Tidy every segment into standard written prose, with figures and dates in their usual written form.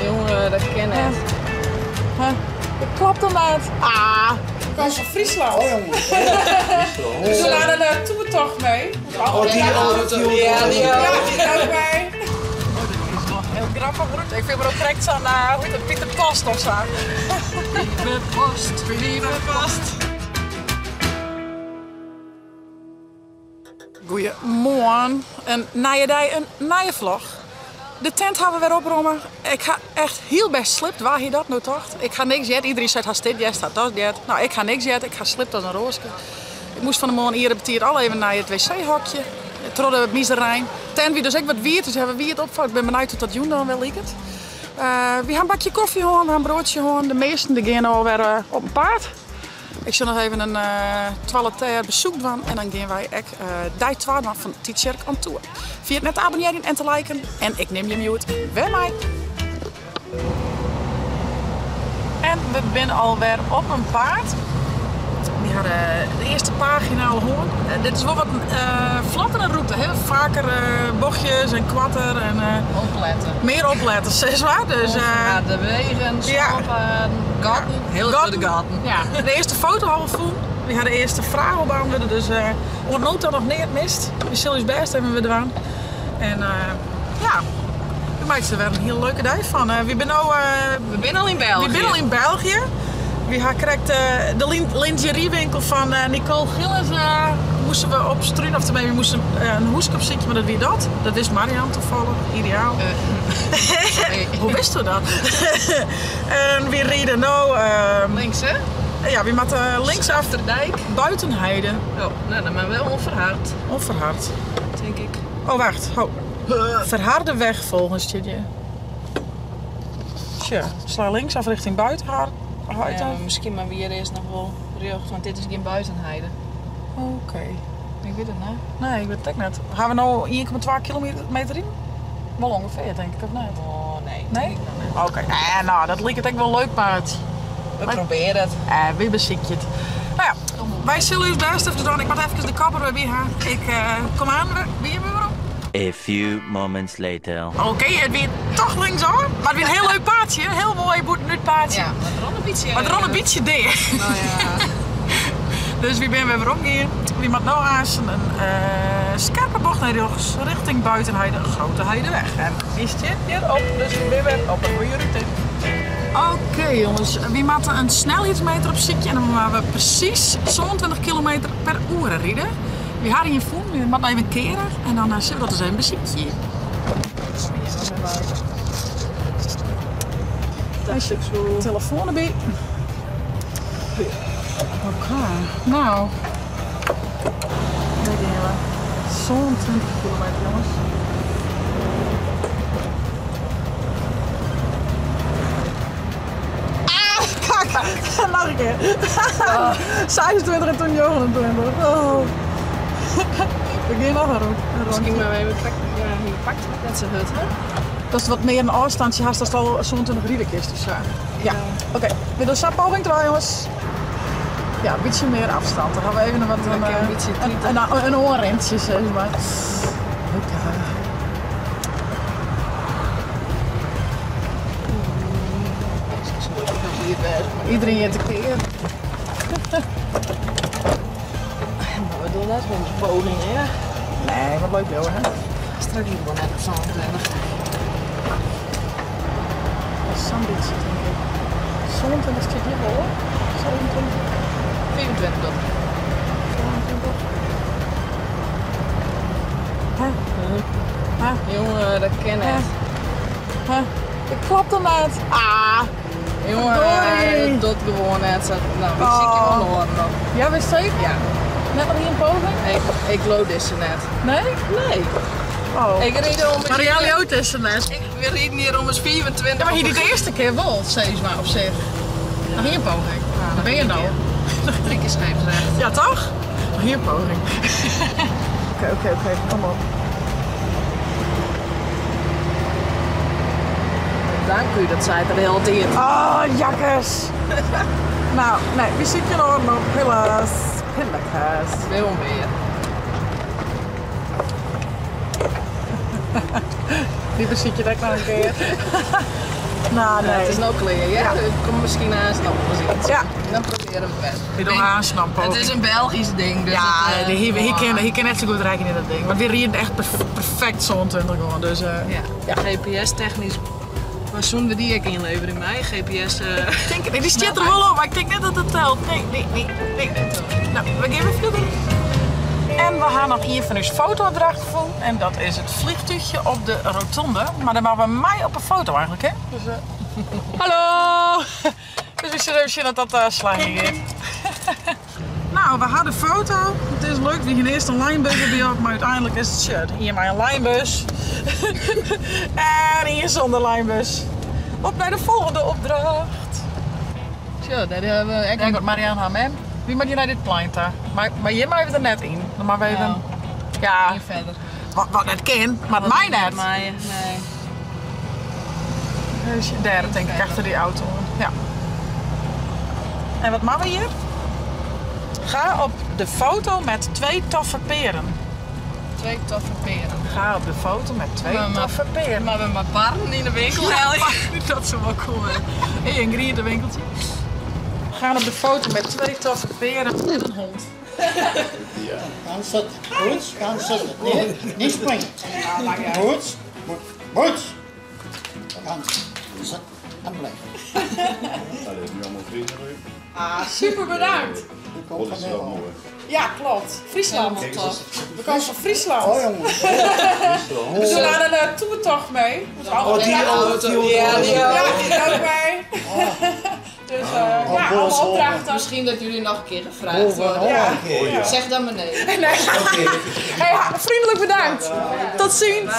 Jonge, dat kin net. Dat klopt dan net. Ah. Kom fan Fryslân. Oh jongen. We doen aan een toertocht mee. Oh, die, oh, die, Ja, die ook. Ja, die ook mee. Oh, dit is wel heel grappig route. Ik vind me ook direct zo'n, hoe heet dat, Pieter Post of zo. Lieve post, Lieve Post. Goeiemoarn. In nije dei, in nije vlog. De tent hawwe we wer opromme. Ik ha echt hiel bêst sliept. Wa hie dat no tocht? Ik ha niks heard. Iedereen seit hast dit heard, hast dat heard. No, ik ha niks heard. Ik ha sliept as in roaske. Ik moast fan 'e moarn ier betiid al even nei it wc-hokje. Troch de mizerein. Tent wie dus ek wat wiet, dus hawwe we wiet opfongen. Ik bin benijd hoe't dat jûn dan wer liket. Wy ha in bakje kofje hân, we ha in broadsje hân. De measten die gean alwer op 'en paad. Ik sil noch even in toiletêr besoek dwaan en dan gean wy ek dei 2 dwaan fan Tytsjerk on Tour. Ferjit net te abonnearjen en te liken en ik nim jim hjoed wer mei. En we binne alwer op 'en paad. We ha de earste pagina al hân. Dit is wol wat in flottere rûte, hè? Faker bochtjes en koarter. En, Opletten. Mear opletten, sis mar. Dus, Onverharde wegen, sânpaden, gatten, hiele grutte gatten. Ja, de earste foto al fûn. We ha de earste fraach al beantwurde, dus oant no ta noch neat mist. We sille ús bêst even wer dwaan. En ja, we meitsje der wer in hiel leuke dei fan. We binne no, We binne al yn België. We binne al yn België. We ha krekt de lingeriewinkel fan Nicole Gillis moasten we opstrunen. Of tenminste, we moasten in hûske opsykje, mar dat wie dat. Dat wist Marian toevallig. Ideaal. Hoe wist dat? En we riden no... Links, hè? Ja, we moatte linksaf. Achterdijk. Buitenheide. Oh, nou, dan maar wel onverhard. Onverhard. Denk ik. Oh, wacht. Ho. Verharde weg volgens stiet hjir. Tja, sla linksaf richting Buitenheide. Ja, miskien mar wier is noch wol rjocht, want dit is gjin Buitenheide. Oké. Ik wit it net. Nee, ik wit it ek net. Ha we no 1,2 kilometer yn? Wol ûngefear, tink ik, of net? Oh, nee. Nee? Tink ik noch net. Oké. Nou, dat liket ek wol leuk, paad. We probearje it. Wy besykje it. No ja, wy sille ús bêst efkes dwaan. Ik moat efkes de kapper wer by ha. Ik kom aan, wie we werom. A few moments later. Oké, it wie toch linksôf, mar it wie in hiel leuk paadsje. Hiel moai bûtenút paadsje. Ja, mar it rûn in bytsje. Mar it rûn in bytsje dea. No ja. Dus wy binne wer werom gien. Wy moatte no aanst in skerpe bocht nei rjochts, richting Buitenheide, Grote Heideweg. En dy stiet hjir op, dus wy binne wer op in goede rûte. Oké jonges, wy moatte in snelheidsmeter opsykje en dan moatte we presys 27 kilometer per oere ride. Wy ha ien fûn, wy moatte noch even keare en dan sille we dat ris even besykje. Telefoan derby. Oké, nou. Dêr gean we. 27 kilometer, jonges. Ah, kak! Noch in kear. 26 en toen 29. Oh. We gean noch in rûn. Miskien moatte we even krekt, ja, hy pakt it net sa hurd, hè? Datst wat mear in ôfstantsje hast datst al 27 ride kinst of sa. Ja, oké. We dogge sa poging 2, jonges. Ja, in bytsje mear afstand. Dan ha we even wat in oanrintsje, sis mar. Oké. Iedereen hjir te kear. Maar we dogge net 100 pogingen, hè? Nee, wat leuk bliuwe, hè? Straks ride we net op 27. Dat is sa'n bytsje, tink ik. 27 stiet hjir wol, hoor. 27. 25 dan. 27. Hè? Hè? Jongen, dat kin net. Hè? Dat klopt dan net. Ah! Jongen, Doei. dat docht gewoan net. Sa, nou, we sykje wol in oaren noch. Ja, witst seker? Ja. Net noch ien poging? Ik leau dizze net. Nee? Nee. Oh. Ik ride om Marielle leaut dizze net. Ik, we riden hjir ommers 25. Ja, mar hy die de earste kear wol, sis mar, op sich. Noch ien poging. Dêr binne je no. Noch drie kear scheepsrecht. Ja, toch? Noch ien poging. Oké, oké, oké, kom op. Dank u, dat seit er de hiele tiid. Oh, jakkes! Nou, nee, wy sykje in oaren op, helaas. Pindakaas. Bin wol mear. Dy besykje it ek noch in kear. No, nee. It is no klear, ja. Der komt miskien aanst noch wolris iets. Ja. Dan probearje we wer. Wy dogge aanst noch in poging. It is in Belgysk ding, dus Ja, it, hy, hy, kin, hy kin net sa goed rekkenje dat ding. Want wy rieden echt perfekt 27 gewoan, dus... Ja. GPS-technysk, mar soenen we dy ek ynleverje mei GPS? Ik tink, dy stiet der wol op, mar ik tink net dat it telt. Nee, nee, nee, nee. No, we gean wer fierder. En we ha noch ien fan ús foto-opdrachten fûn en dat is it vliegtuigje op de rotonde. Mar dêr moatte we mei op 'e foto eigentlik, hè? Dus, hallo! Dus we sille even sjen oft dat slagjen giet. No, we ha de foto. It is lukt. We hiene earst in lijnbus derby op, mar úteinlik is it shirt. Ien mei in lijnbus en ien sûnder lijnbus. Op nei de folgjende opdracht. Sjoch, dêr hawwe we ek. Dêr komt Marianne har mem. Wy moatte hjir nei dit plein ta. Mar, mar hjir meie we der net yn. Dan moatte we even. No. Ja. Hjir verder. Wat, wat net kin, mar it mei net. Mei, nee. Dus dêr tink ik achter dy auto oan. Ja. En wat moatte we hjir? Ga op de foto met twee toffe peren. Twee toffe peren. Ga op de foto met twee Maar- maar- toffe peren. Maar we maar parren yn de winkel helje. Dat soe wol cool wêze. Hey, in grientewinkeltsje. We gaan op de foto met twee toffe peren en een hond. Gaan zitten. Goed, gaan zitten. Nee, niet springen. Goed, goed. Gaan zitten en blijven. Dat is nu allemaal vrienden. Ah, super bedankt. U komt Dat van is wel Nederland. mooi. Ja, klopt. Friesland. We komen van Friesland. Oh jongen. We doen aan een toertocht mee. Dus Oh, die auto. Ja, die Ja, die ook mee. Dus ja, allemaal opdrachten. Misschien dat jullie nog een keer gevraagd Boven worden. Holland. Oh ja. Zeg dan maar nee. Nee. Hey, vriendelijk bedankt. Tot ziens.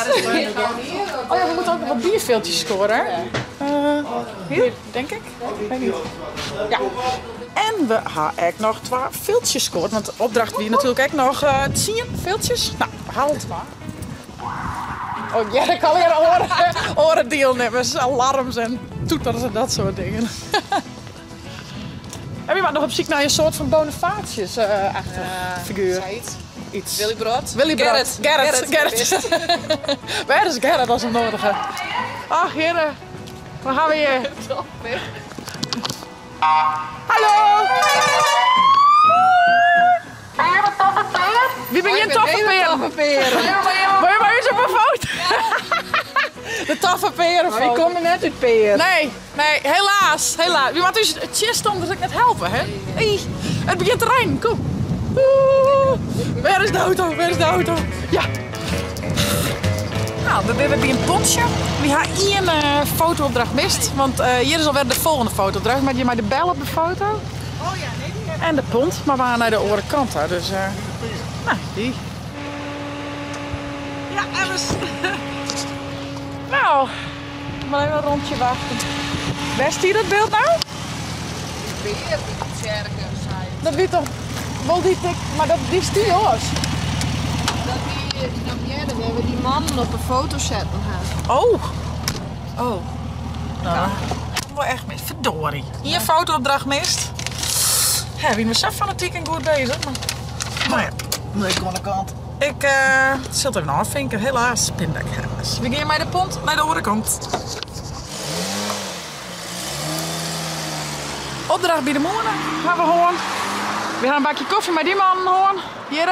Oh ja, we moeten ook nog wat bierviltjes scoren. hè? Hier, denk ik. Weet niet. Ja. En we ha ek noch twa filtsjes scoord. Want de opdracht wie natuerlik ek noch 10 filtsjes. No, haal twa. Oh, ja, ik allegear oare, oare dielnimmers, alarms en toeters en dat soort dingen. En wie noch op syk nei in soart fan Bonifatius-achtige figuer. Sayts. Iets. Willibrord. Willibrord. Gerrit. Gerrit. Gerrit. Wêr is Gerrit as we 'm nedich ha? Ach, heren. Waar gaan we hier? Hallo! Wie ben je een toffe peer? Toffe peren. Wil je maar eens op een foto? De toffe peren. Ik kom er net uit peer. Nee, nee, helaas, helaas. Wie moet dus het chistonders ook net helpen, hè? Hey, het begint te rijden, kom. Oeh, waar is de auto? Waar is de auto? Ja. Nou, we zijn bij een pontje. We hebben één fotoopdracht mist, want hier is alweer de volgende fotoopdracht. Maar je maar de bel op de foto. Oh ja, nee, die heb En de pont, maar we gaan naar de andere kant daar, dus nou, die. Ja, en we Nou, maar even een rondje wachten. Waar is hier dat beeld nou? Peer, die tsjerke, zei. Dat wie toch wel die tik, maar dat die is die jongens. Dat die nog eerder hebben die mannen op een foto zetten. hè. Oh. Oh. Nou, dat wel echt mis. Verdorie. Hier fotoopdracht mist. Ja, wie me zo fanatiek en goed bezig. Maar, maar ja, leuk aan de kant. Ik zal het even afvinken. Helaas, pindakaas. We gaan bij de pont naar de andere kant. Opdracht bij de moeder gaan we gewoon. We gaan een bakje koffie met die man gewoon. Hier,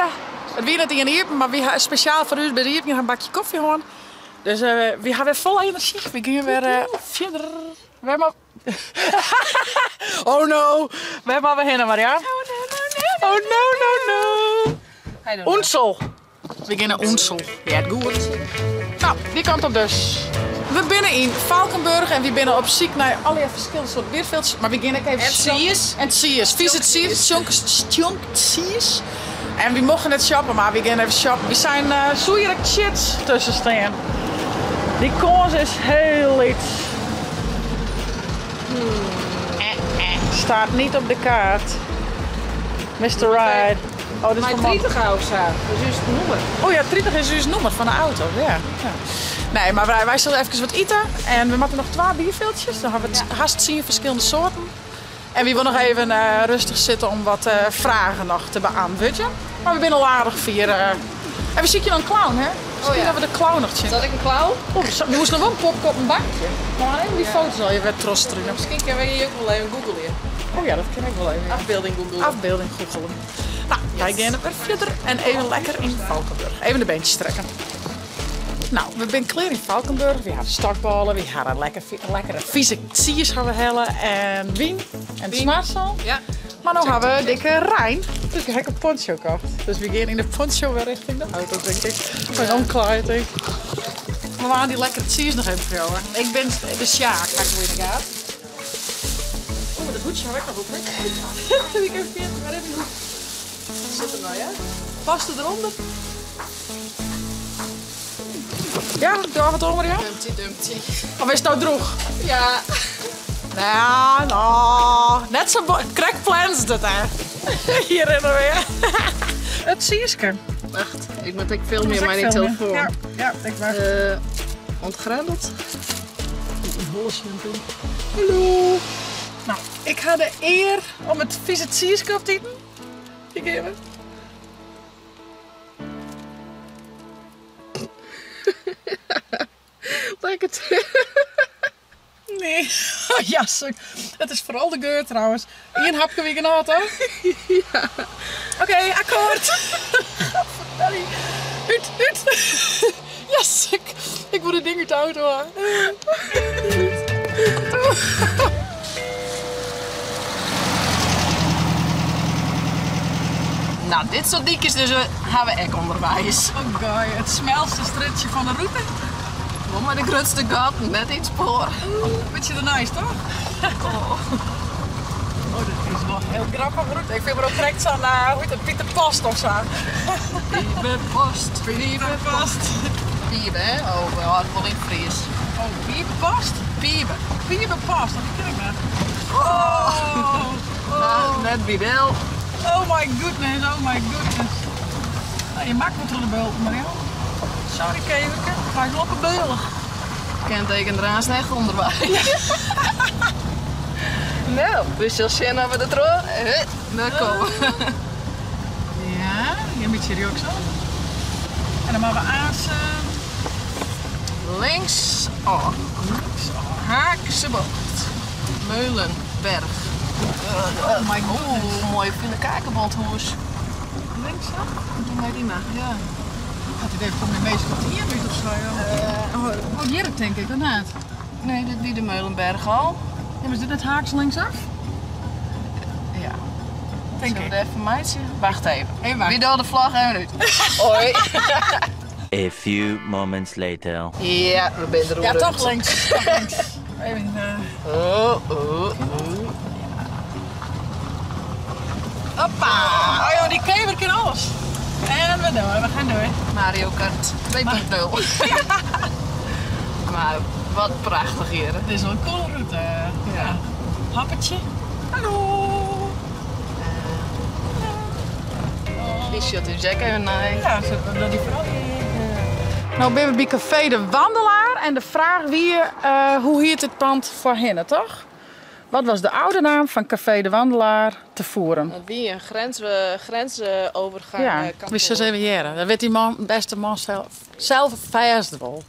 het wie net in hier, maar we gaan speciaal voor u bij de hier gaan een bakje koffie gewoon. Dus we gaan weer vol energie. We gaan weer verder. We hebben Oh no, we hebben alweer heen, Marianne. Oh no, no, no, no. Oensel. We gaan naar Oensel. Ja, het goed. Nou, die kant op dus. We binnen in Valkenburg en we binnen op ziek naar allerlei verschillende soorten bierveeltjes. Maar we gaan ook even En Siers. En Siers. Vies het Siers. Tjonk Siers. En we mochten net shoppen, maar we gaan even shoppen. We zijn zoeierig shit tussen staan. Die kans is heel iets. Staat niet op de kaart. Mr. Ride. Oh, dit is Maar van man. 30 of zo, dus is het nummer. Oh ja, 30 is dus het nummer van de auto. Ja. Ja. Nee, maar wij zullen even wat eten. En we moeten nog 2 bierveeltjes. Dan hebben we het haast zien verschillende soorten. En we willen nog even rustig zitten om wat vragen nog te beantwoorden. Maar we zijn al aardig vier. En we zien je dan een clown, hè? Miskien dat we de klauw noch tsjin. Zat ik een klauw? Oh, we moesten noch wol in popke op in bankje. Maar even die foto's al je wer trochstrunen. Miskien kinne we hjir ek wol even googleje. Oh ja, dat kin ek wol even. Afbeelding googlen. Afbeelding googelen. Nou, wy geane wer fierder en even lekker yn Valkenburg. Even de beentjes strekke. Nou, we binne klear yn Valkenburg. We hawwe stokbôle, we hawwe lekker, lekkere fize tsiis hawwe we helle en wyn en smarsel. Ja. Mar no hawwe we dikke rein, dus ik ha in poncho kocht. Dus we gean yn de poncho wer richting de auto, tink ik. Mei omklaaien, tink ik. We moatte dy lekkere tsiis noch even priuwe. Ik bin de Sjaak, ha ik wol yn de gaten. Oh, dat hoedsje ha ik noch op. Dat wie ik even ferjitten. Wêr is myn hoed? Sit er nou, ja? Past het eronder? Ja, doar wat oan, Marjan? Dumpty Dumpty. Of is it no drûch? Ja. Nou, no, net sa krekt plensd it, hè. Hjir rinne we. It tsiiske. Wacht, ik moat ek filmje mei dyn telefoan. Ja, ja, ik wacht. Ontgrendeld. Hallo. Nou, ik ha de ear om it fize tsiiske op te iten. Hier gean we. Lekker. Nee, ja, it is foaral de geur trouwens. Ien hapke wie genôch, toch? Ja. Oké, akkoord. Gadverdarrie. Ut, ut. Yes, ik wol dit ding út de auto ha. Nou, dit soort dykjes dus ha we ek ûnderweis. Oh god, it smelste strjitsje fan de rûte. Wol mei de grutste gatten, net yn it spoar. Bytsje derneist, toch? Oh. Oh, dit is wol hiel grappich rûte. Ik fyn my no krekt sa'n, hoe hjit it, Pieter Post of sa. Piebe Post, Piebe Post. Piebe, hè? Oh, we hâlde wol yn Fries. Oh, Piebe Post? Piebe. Piebe Post, dat ken ik net. Oh, oh. Net by del. Oh my goodness, oh my goodness. Nou, je maakt me troch de bulten, Marianne. Sorry, Keverke. Ga ik lopen beulig. Kenteken der aanst echt ûnderweis. Nou, we zullen sjen of we der troch. Daar komen. Ja, hier een beetje rjochts op. En dan moatte we aanst. Links ôf. Links ôf. Haakse bocht. Meulenberg. Oh my goodness. Oeh, mooi fine kakenbothûs. Links af? Doe mij die maar, ja. Ik had het idee van mijn meester wat hier moet of zo. Oh, hier denk ik, inderdaad. Nee, dit wie de Meulenberg al. Ja, maar is dit net haaks linksaf? Ja. Denk Zullen ik. we het even meitsje? Wacht even. Even wachten. Wie doet de vlag even uit? Hoi. A few moments later. Ja, we zijn er Ja, toch links. Toch links. Even, Oh, oh, oh. Hoppa! Oh joh, die kever kan alles. En we door, we gaan door. Mario Kart 2.0. Maar wat prachtig hier. Dit is wel een coole route. Ja. Happetje. Hallo. Die shot is Jack even naar. Ja, zitten we die vooral. Nou ben we bij Café de Wandelaar en de vraag wie, hoe heet het pand voorheen, toch? Wat was de oude naam van Café de Wandelaar te voeren? Dat wie een grensovergang. Ja, we zullen even jaren. Dat weet die man, beste man zelf vast wel.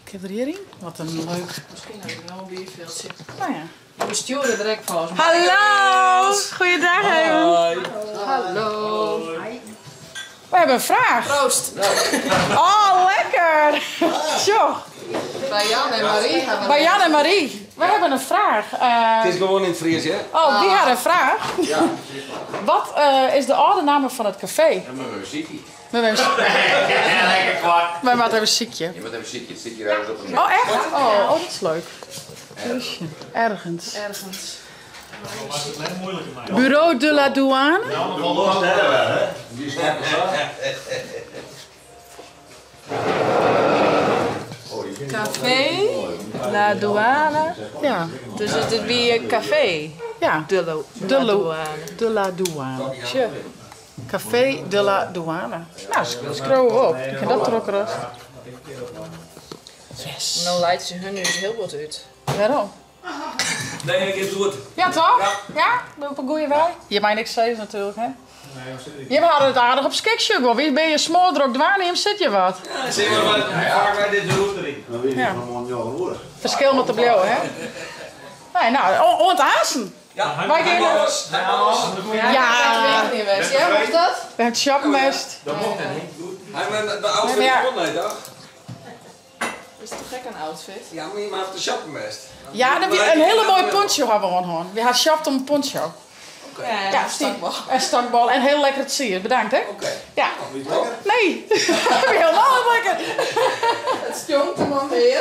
Ik heb er hierin. Wat een leuk. Misschien heb ik wel een bierveeltje. Nou ja. We sturen direct volgens mij. Hallo! Goeiedag even. Hallo. We hebben een vraag. Proost. Oh, lekker! Tjoh. Bij Jan en Marie hebben we Bij Jan en Marie. We hebben een vraag. Het is gewoon in het Fries, hè? Oh, die had een vraag. Ja. Wat is de oude naam van het café? En mijn muziekje. Met mijn Lekker kwart. Wij maken even ziekje. Je moet even ziekje. Het zit hier ergens op een Oh, echt? Oh, oh, dat is leuk. Ergens. Ergens. Bureau de la Douane. Die snapt het Café La Douane. Ja. Dus het is wie een café. Ja. De, lo, De la lo- Douane. De la Douane. Tje. Café de la Douane. Nou, scroll op. Ik kan dat trokken rust. Yes. Nou leidt ze hun nu heel wat uit. Waarom? Nee, ik heb het goed. Ja, toch? Ja? Op een goede wij? Je mag niks zeggen natuurlijk, hè? Jim hadden it aardich op skik, sjoch ik wol. Wy binne hjir smoardrok dwaande, jim sit hjir wat. Ja. Ferskil moat der bliuwe, hè? Nee, no, oant aansen. Wy gean. Ja. Ja, hoe is dat? We ha shoppen west. Ja. Is it te gek in outfit? Ja, mar je moatte shoppen west. Ja, in hiele moaie poncho ha we oan hân. We ha shopt om in poncho. Ja, Ja, stakbal. En stakbal en heel lekker tsiis. Bedankt, hè? Oké. Ja. Nee, wie helemaal net lekker. It stjonkt him oan weer.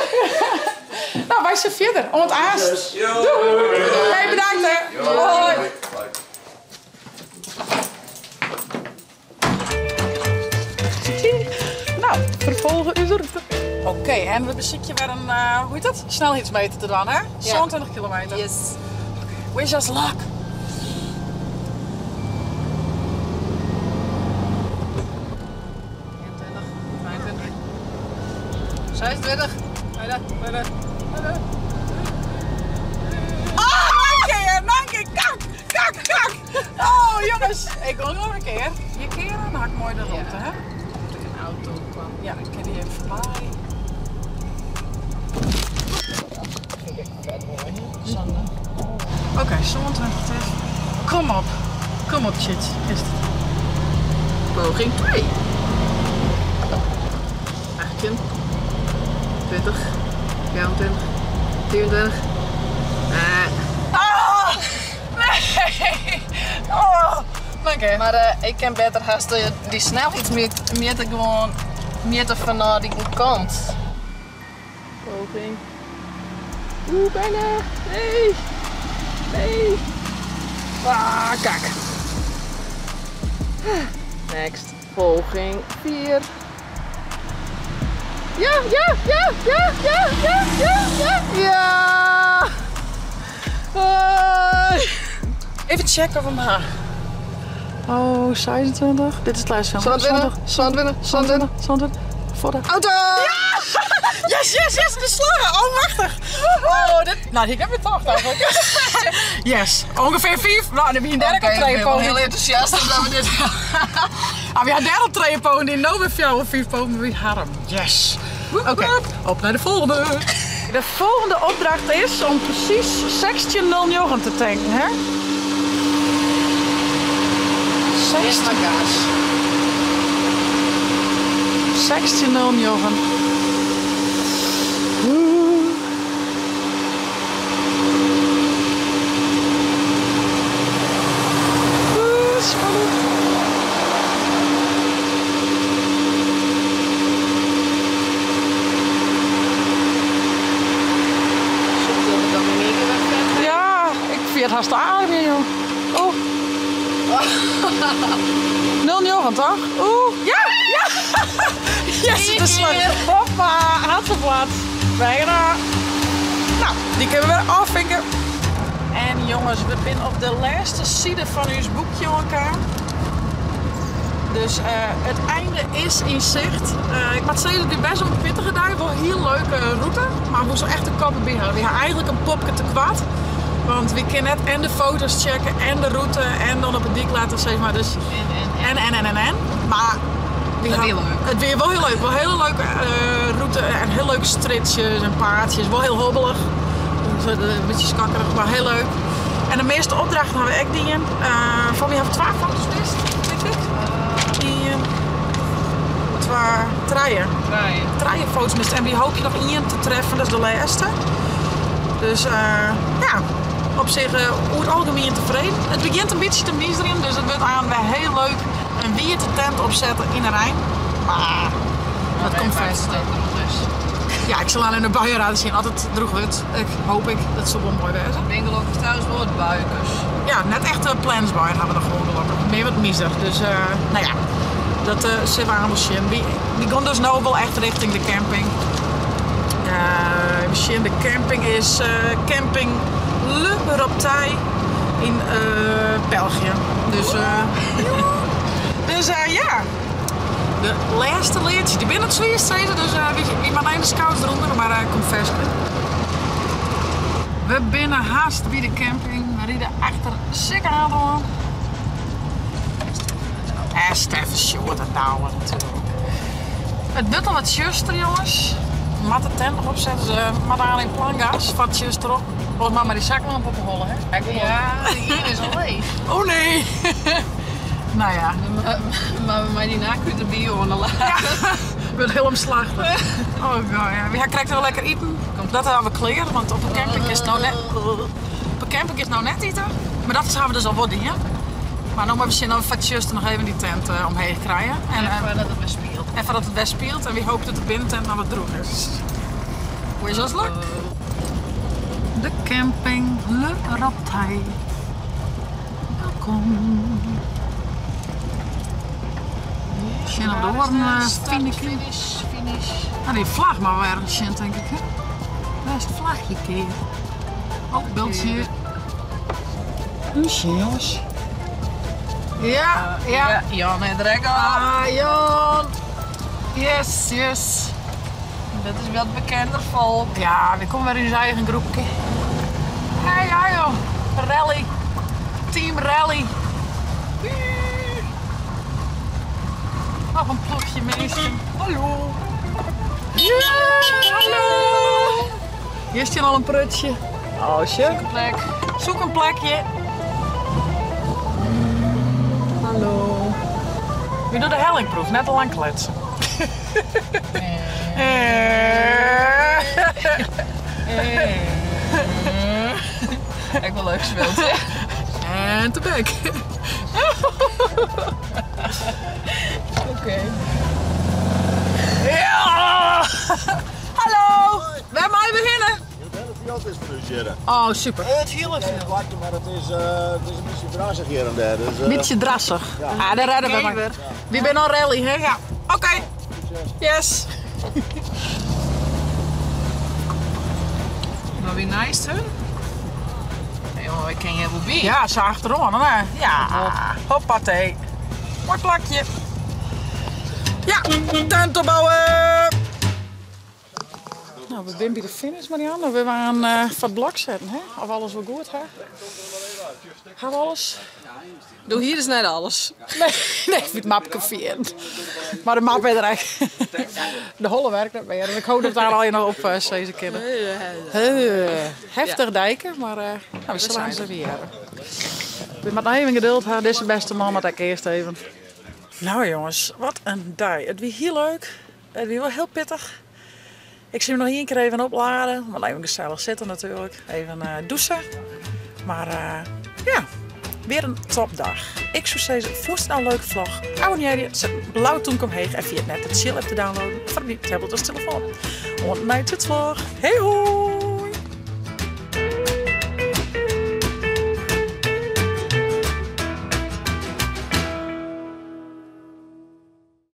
Nou, wy sille fierder. Oant aanst. Doei. Hey, bedankt, hè. Hoi. Nou, ferfolge ús rûte. Oké, en we besykje wer in, hoe hjit dat? Snelheidsmeter te dwaan, hè? 27 kilometer. Yes. Wish us luck. 21, 22, 26. Bijna, bijna, bijna. Ah, nog een keer, nog een keer. Kak, kak, kak. Oh, jongens. Ik wil nog een keer. Hier keren, dan had ik mooi de route, hè? Moet ik een auto kwam. Ja, dan kan die even voorbij. Vind ik vet mooi. Sanne. Oké, 27 is. Kom op. Kom op, shit. Is het. Poging 2. 18, 20, 24, 24. Ah! Nee! Oh! Oké. Maar ik ken beter haast die snelheidsmeter gewoon meter van naar die kant. Poging. Oeh, bijna. Nee. Nee. Ah, kak. Next. Poging 4. Ja, ja, ja, ja, ja, ja, ja, ja, ja. Hoi. Even checken of hem haar. Oh, 26. Dit is het lijstfilmpje. 27, 27, 27. 27. Voor de... Auto! Ja! Yes, yes, yes, de slangen. Oh, machtig. Oh, dit... Nou, ik heb het toch eigenlijk. Yes. Ongeveer 4. Nou, dan heb je een derde Oké, ik ben wel poging. heel enthousiast omdat we dit... Ah, we hadden derde twee pogingen die nou weer 4 of 5 pogingen weer harm. Yes. Oké, op naar de volgende. De volgende opdracht is om precies 16,09 te tanken, hè? 16. gas. 16,09. Oeh. Oeh, spannend. Zoek dat ik dan in één keer weg ben. Ja, ik vind het haast aardig, joh. Oeh. 0,9 toch? Oeh, ja, ja. Yes, het is slag. Hoppa, hartverplaat. Bijna. Nou, die kunnen we weer afvinken. En jongens, we zijn op de laatste zijde van uw boekje elkaar. Dus het einde is in zicht. Ik moet zeggen, het is best wel een pittige dag. Wel een heel leuke route. Maar we moesten echt de koppen bij houden. We hebben eigenlijk een popje te kwad. Want we kunnen net en de foto's checken en de route en dan op het dik laten, zeg maar. Dus En, en, en, en, en, en, en. Maar we Het gaan weer leuk. Het weer wel heel leuk. Wel hele leuke route en heel leuke stritjes en paadjes. Wel heel hobbelig. Dus een beetje skakkerig, maar heel leuk. En de meeste opdrachten hebben we echt dingen. Van wie hebben we 12 foto's mist, denk ik. 1, 2, 3. Draaien. 3 foto's mist. En wie hoop je nog 1 te treffen, dat is de laatste. Dus ja, op zich over het algemeen tevreden. Het begint een beetje te misderen, dus het wordt aan weer heel leuk een wierte tent opzetten in de Rijn. Maar dat Nee, komt maar vast. het is ook nog eens. Ja, ik zal aan in de buien laten zien. Altijd droeg wit. Ik hoop ik. Dat zal wel mooi wezen. Ben gelukkig trouwens wel wat buikers. Ja, net echt een plansbuien hebben we nog gewoon gelukkig. Meer wat miser. Dus nou ja, dat zit we aan de zin. Die gaan dus nou wel echt richting de camping. Misschien de camping is camping Le Raptij in België. Dus ja. De laatste leertje. Die binnen het zwiers zijn ze, dus wie maar naar de scouts eronder, maar komt vers. We binnen haast bij de camping. We rijden achter sikke aan. En Stef, Sjoerd en Douwe natuerlik. It wurdt al wat tsjuster, jonges. We moatte de tent noch opsette, dus we moatte aan in plangas foar it tsjuster op. Oars moat mar dy zaklamp op 'e holle, hè? Ja, dy iene is al leech. Oh nee! Nou ja. Maar we mei dyn akku derby oan de laad. Ja, wurdt hiel omslachtich. Oh god, ja. Wy ha krekt al lekker iten. Dat hawwe we klear, want op de camping kinst no net, op de camping kinst no net ite. Mar dat hawwe we dus al wol dien. Mar no moatte we sjen oft we foar it tsjuster noch even dy tent omheech krije. En foardat it wer spielt. En foardat it wer spielt. En wy hoopje dat de binnentent noch wat drûch is. Wish us luck! De camping Le Raptay. Welkom. Sjen op de oaren fine Finish, finish. Nou, die vlag mar wer ergens sjen, tink ik. Hè? Wêr is it flachje kear? Oh, byldje. Sjen, jonges. Ja, ja. Ja, Jan en der ek al. Ah, Jan. Yes, yes. Dat is wat bekender folk. Ja, we komme wer yn ús eigen groepke. Hey, ja joh. Rally. Team Rally. Nog een ploegje minsken. Hallo. Ja, hallo. Hier staat al een prutje. Oh, shit. Zoek een plek. Zoek een plekje. Hallo. We doen de hellingproef, net te lang kletsen. Ik wel leuk speeltje. En te bek. Oké. Ja! Hallo! Wêr meie we hinne? Het is voor u, Oh, super. Het hele veel. Maar het is een beetje drassig hier en daar. Dus, Beetje drassig. Ah, daar redden we maar. We zijn al rally, hè? Ja. Oké. Yes. Maar wie nice hun? Hey, jongen, ik ken je wel bij. Ja, ze achterom, hè? Ja. Hoppatee. Mooi plakje. Ja, tent opbouwen. Nou, we zijn bij de finish, Marianne. We gaan van het blok zetten, hè? Of alles wel goed, hè? Gaan we alles? Doe hier dus net alles. Nee, nee, ik vind het mapje vier. Maar de map is er eigenlijk. De holle werkt net meer. En ik hoop dat daar al je nog op deze kinderen. Heftig dijken, maar nou, we zullen ze weer hebben. We moeten nog even geduld hebben. Deze beste man moet ik eerst even. Nou jongens, wat een dag. Het was heel leuk. Het was wel heel pittig. Ik zie hem nog één keer even opladen. Maar even gezellig zitten natuurlijk. Even douchen. Maar ja, weer een topdag. Ik zou zeggen, vond het nou een leuke vlog? Abonneer je, zet een blauw toenk omheen en via het net de chill app te downloaden voor die tablet of telefoon. Want night het vlog. Hey ho!